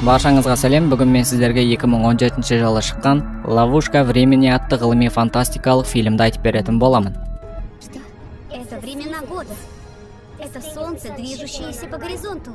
Баршаңызға сәлем. Бүгін мен сіздерге 2017 жылы шыққан «Ловушка времени» атты ғылыми фантастикалық фильмді айтып беретін боламын. Что? Это времена года. Это солнце, движущееся по горизонту.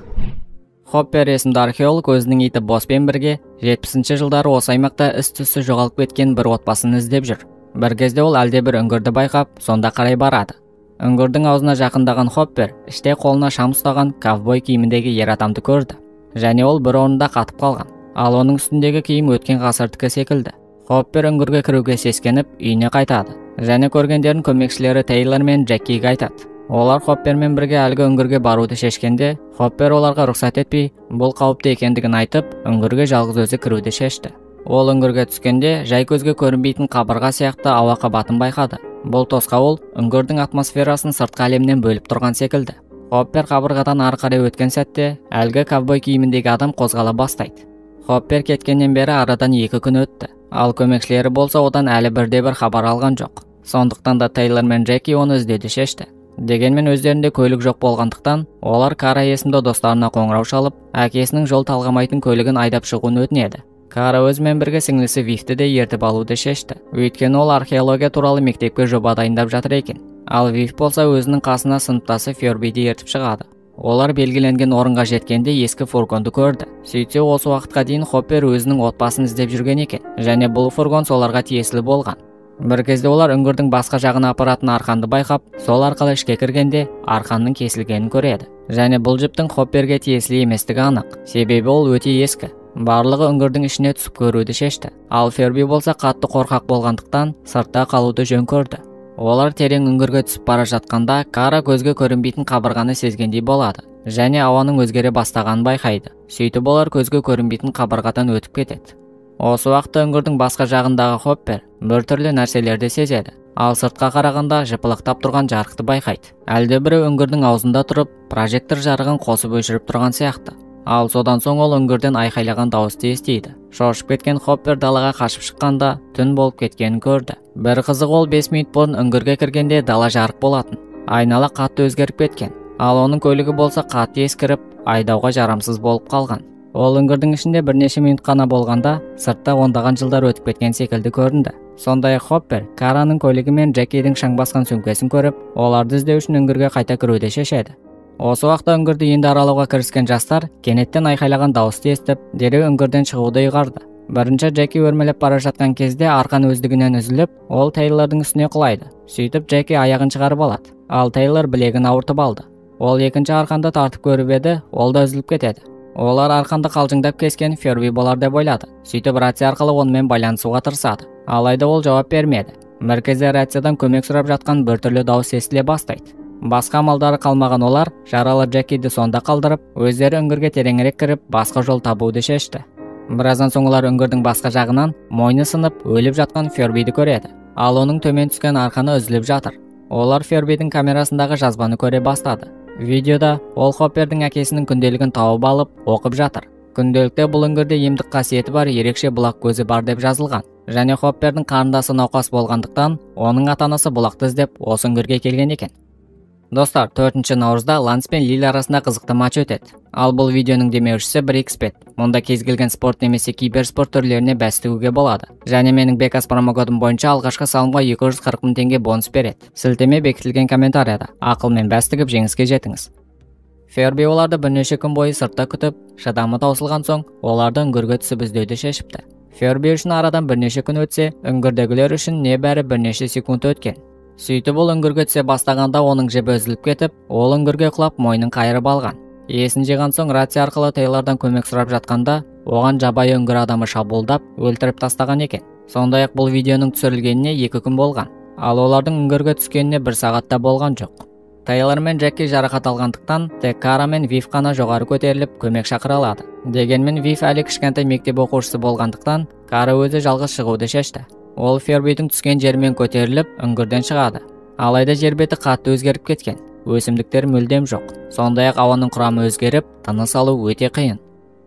Хоппер есімді археолог өзінің иті Боспен бірге 70 жылдары осы аймақта із-түссіз жоғалып кеткен бір отбасын іздеп жүр. Бір кезде ол әлдебір үңгірді байқап, сонда қарай барады. Үңгірдің аузына жақындаған Хоппер іште қолына шам ұстаған ковбой киіміндегі ер адамды көрді. Және ол бір орында қатып қалған. Ал оның үстіндегі киім өткен ғасырдікі секілді. Хоппер үңгірге кіруге сескеніп, үйіне қайтады. Және көргендерін көмекшілері Тейлор мен Джеккиге айтады. Олар Хоппермен бірге әлгі үңгірге баруды шешкенде, Хоппер оларға рұқсат етпей, бұл қауіпті екендігін айтып, үңгірге жалғыз өзі кіруді шешті. Ол үңгірге түскенде, жай көзге көрінбейтін қабырға сияқты ауа қабатын байқады. Бұл тосқауыл үңгірдің атмосферасын сыртқы әлемнен бөліп тұрған секілді. Хоппер қабырғадан ары қарай өткен сәтте, әлгі ковбой киіміндегі адам қозғала бастайды. Хоппер кеткеннен бері арадан 2 күн өтті. Ал көмекшілері болса, одан әлі бірде-бір хабар алған жоқ. Сондықтан да Тейлор мен Джеки оны іздеуді шешті. Дегенмен өздерінде көлік жоқ болғандықтан, олар Кара есімді достарына қоңырау шалып, әкесінің жол талғамайтын көлігін айдап шығуын өтінеді. Кара өзімен бірге сіңлісі Вивті де ертіп алуды шешті. Өйткені ол археология туралы мектепке жоба дайындап жатыр екен. Ал Вив болса өзінің қасына сыныптасы Фербиді ертіп шығады. Олар белгіленген орынға жеткенде ескі фургонды көрді. Сөйтсе, осы уақытқа дейін Хоппер өзінің отбасын іздеп жүрген екен. Және бұл фургон соларға тиесілі болған. Бір кезде олар үңгірдің басқа жағына апаратын арқанды байқап, сол арқылы ішке кіргенде арқанның кесілгенін көреді. Және бұл жіптің Хопперге тиесілі еместігі анық. Себебі ол өте ескі. Барлығы үңгірдің ішіне түсіп көруді шешті. Ал Ферби болса қатты қорқақ болғандықтан сыртта қалуды жөн көрді. Олар терең үңгірге түсіп бара жатқанда Кара көзге көрінбейтін қабырғаны сезгендей болады. Және ауаның өзгере бастағанын байқайды. Сөйтіп олар көзге көрінбейтін қабырғадан өтіп кетеді. Осы уақытта үңгірдің басқа жағындағы Хоппер біртүрлі нәрселерді сезеді. Ал сыртқа қарағанда жыпылықтап тұрған жарықты байқайды. Әлде біреу үңгірдің аузында тұрып, прожектор жарығын қосып өшіріп тұрған сияқты. Ал содан соң ол үңгірден айқайлаған дауысты естиді. Шошып кеткен Хоппер далаға қашып шыққанда түн болып кеткенін көрді. Бір қызығы, ол 5 минут бұрын үңгірге кіргенде дала жарық болатын. Айнала қатты өзгеріп кеткен. Ал оның көлігі болса қатты ескіріп, айдауға жарамсыз болып қалған. Ол үңгірдің ішінде бірнеше минут қана болғанда, сыртта ондаған жылдар өтіп кеткен секілді көрінді. Сондай-ақ Хоппер Караның көлігі мен Джекидің шаң басқан сөмкесін көріп, оларды іздеу үшін үңгірге қайта кіруді шешеді. Осы уақытта үңгірді енді аралауға кіріскен жастар кенеттен айқайлаған дауысты естіп, дереу үңгірден шығуды ұйғарды. Бірінші Джеки өрмелеп бара жатқан кезде арқан өздігінен үзіліп, ол Тейлордың үстіне құлайды. Сөйтіп Джеки аяғын шығарып алады, ал Тейлор білегін ауыртып алды. Ол екінші арқанды тартып көріп еді, ол да үзіліп кетеді. Олар арқанды қалжыңдап кескен Ферби болар деп ойлады. Сөйтіп рация арқылы онымен байланысуға тырысады. Алайда ол жауап бермеді. Бір кезде рациядан көмек сұрап жатқан біртүрлі дауыс естіле бастайды. Басқа амалдары қалмаған олар жаралы Джекиді сонда қалдырып, өздері үңгірге тереңірек кіріп, басқа жол табуды шешті. Біраздан соң олар үңгірдің басқа жағынан мойны сынып, өліп жатқан Фербиді көреді. Ал оның төмен түскен арқаны үзіліп жатыр. Олар Фербидің камерасындағы жазбаны көре бастады. Видеода ол Хоппердің әкесінің күнделігін тауып алып, оқып жатыр. Күнделікте бұл үңгірде емдік қасиеті бар ерекше бұлақ көзі бар деп жазылған. Және Хоппердің қарындасы науқас болғандықтан, оның ата-анасы бұлақты іздеп осы үңгірге келген екен. Достар, 4 наурызда Ланс пен Лиль арасында қызықты матч өтеді. Ал бұл видеоның демеушісі 1xBet. Мұнда кез келген спорт немесе киберспорт түрлеріне бәс тігуге болады. Және менің Бекас промокодым бойынша алғашқы салымға 240 мың теңге бонус береді. Сілтеме бекітілген комментарияда. Ақылмен бәс тігіп жеңіске жетіңіз. Ферби оларды бірнеше күн бойы сыртта күтіп, шыдамы таусылған соң, оларды үңгірге түсіп іздеуді шешіпті. Ферби үшін арадан бірнеше күн өтсе, үңгірдегілер үшін небәрі бірнеше секунд өткен. Сөйтіп ол үңгірге түсе бастағанда оның жібі үзіліп кетіп, ол үңгірге құлап мойнын қайырып алған. Есін жиған соң рация арқылы Тейлордан көмек сұрап жатқанда, оған жабайы үңгір адамы шабуылдап, өлтіріп тастаған екен. Сондай-ақ бұл видеоның түсірілгеніне 2 күн болған. Ал олардың үңгірге түскеніне 1 сағатта болған жоқ. Тейлор мен Джеки жарақат алғандықтан, тек Кара мен Вив қана жоғары көтеріліп көмек шақыра алады. Дегенмен Вив әлі кішкентай мектеп оқушысы болғандықтан, Кара өзі жалғыз шығуды шешті. Ол Фербидің түскен жерімен көтеріліп, үңгірден шығады. Алайда жер беті қатты өзгеріп кеткен. Өсімдіктер мүлдем жоқ. Сондай-ақ ауаның құрамы өзгеріп, тыныс алу өте қиын.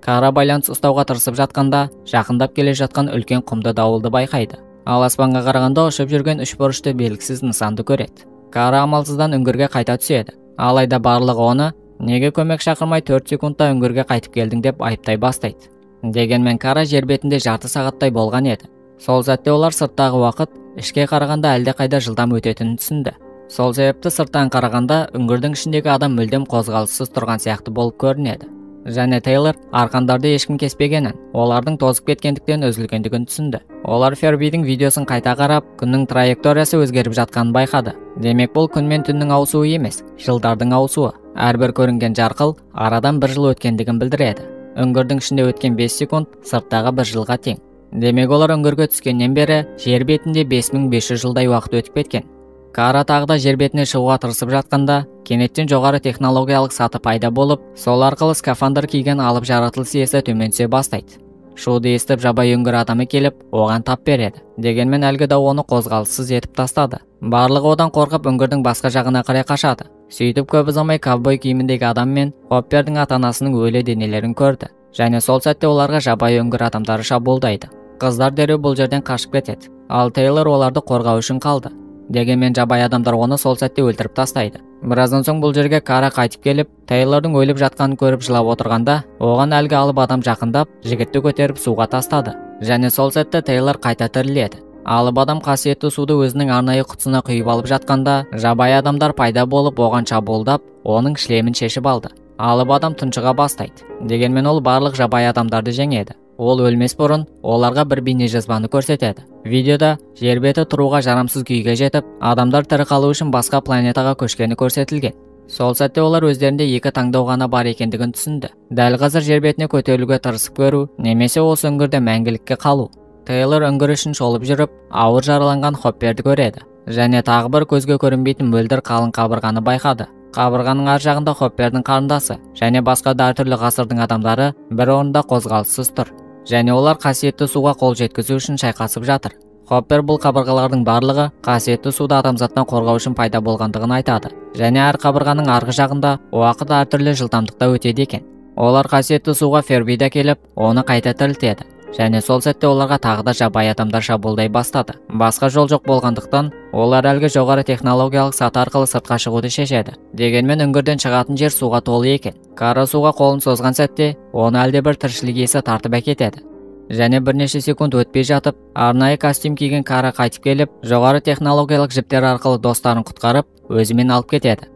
Кара байланыс ұстауға тырысып жатқанда, жақындап келе жатқан үлкен құмды дауылды байқайды. Ал аспанға қарағанда ұшып жүрген үшбұрышты белгісіз нысанды көреді. Кара амалсыздан үңгірге қайта түседі. Алайда барлығы оны Неге көмек шақырмай 4 секундта үңгірге қайтып келдің деп айыптай бастайды. Дегенмен Кара жер бетінде жарты сағаттай болған еді. Сол сәтте олар сырттағы уақыт ішке қарағанда әлдеқайда жылдам өтетінін түсінді. Сол себепті сырттан қарағанда үңгірдің ішіндегі адам мүлдем қозғалыссыз тұрған сияқты болып көрінеді. Және Тейлор арқандарды ешкім кеспегенін, олардың тозып кеткендіктен үзілгендігін түсінді. Олар Фербидің видеосын қайта қарап, күннің траекториясы өзгеріп жатқанын байқады. Демек, бұл күн мен түннің ауысуы емес, жылдардың ауысуы. Әрбір көрінген жарқыл арадан бір жыл өткендігін білдіреді. Үңгірдің ішінде өткен 5 секунд сырттағы бір жылға тең. Демек, олар үңгірге түскеннен бері жер бетінде 5500 жылдай уақыт өтіп кеткен. Кара тағы да жер бетіне шығуға тырысып жатқанда, кенеттен жоғары технологиялық саты пайда болып, сол арқылы скафандр киген алып жаратылыс иесі төмен түсе бастайды. Шуды естіп жабайы үңгір адамы келіп, оған тап береді. Дегенмен әлгі дау оны қозғалыссыз етіп тастады. Барлығы одан қорқып үңгірдің басқа жағына қарай қашады. Сөйтіп көп ұзамай ковбой киіміндегі адам мен Хоппердің ата-анасының өлі денелерін көрді. Және сол сәтте оларға жабайы үңгір адамдары шабуылдайды. Қыздар дереу бұл жерден қашып кетеді. Ал Тейлор оларды қорғау үшін қалды. Дегенмен жабайы адамдар оны сол сәтте өлтіріп тастайды. Біраздан соң бұл жерге Кара қайтып келіп, Тейлордың өліп жатқанын көріп жылап отырғанда, оған әлгі алып адам жақындап, жігітті көтеріп суға тастады. Және сол сәтте Тейлор қайта тіріледі. Алып адам қасиетті суды өзінің арнайы құтысына құйып алып жатқанда, жабайы адамдар пайда болып, оған шабуылдап, оның шлемін шешіп алды. Алып адам тұншыға бастайды. Дегенмен ол барлық жабайы адамдарды жеңеді. Ол өлмес бұрын оларға бір бейнежазбаны көрсетеді. Видеода жер беті тұруға жарамсыз күйге жетіп, адамдар тірі қалу үшін басқа планетаға көшкені көрсетілген. Сол сәтте олар өздерінде екі таңдау ғана бар екендігін түсінді. Дәл қазір жер бетіне көтерілуге тырысып көру, немесе осы үңгірде мәңгілікке қалу. Тейлор үңгір ішін шолып жүріп, ауыр жараланған Хопперді көреді. Және тағы бір көзге көрінбейтін мөлдір қалың қабырғаны байқады. Қабырғаның ар жағында Хоппердің қарындасы және басқа да әртүрлі ғасырдың адамдары бір орында қозғалыссыз тұр. Және олар қасиетті суға қол жеткізу үшін шайқасып жатыр. Хоппер бұл қабырғалардың барлығы қасиетті суды адамзаттан қорғау үшін пайда болғандығын айтады. Және әр қабырғаның арғы жағында уақыт әртүрлі жылдамдықта өтеді екен. Олар қасиетті суға Фербиді әкеліп, оны қайта тірілтеді. Және сол сәтте оларға тағы да жабайы адамдар шабуылдай бастады. Басқа жол жоқ болғандықтан, олар әлгі жоғары технологиялық саты арқылы сыртқа шығуды шешеді. Дегенмен үңгірден шығатын жер суға толы екен. Кара суға қолын созған сәтте, оны әлдебір тіршілік иесі тартып әкетеді. Және бірнеше секунд өтпей жатып, арнайы костюм киген Кара қайтып келіп, жоғары технологиялық жіптер арқылы достарын құтқарып, өзімен алып кетеді.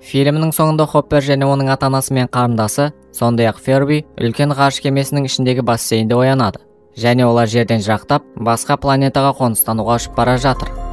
Фильмнің соңында Хоппер және оның ата-анасы мен қарындасы, сондай-ақ Ферби үлкен ғарыш кемесінің ішіндегі бассейнде оянады. Және олар жерден жырақтап, басқа планетаға қоныстануға ұшып бара жатыр.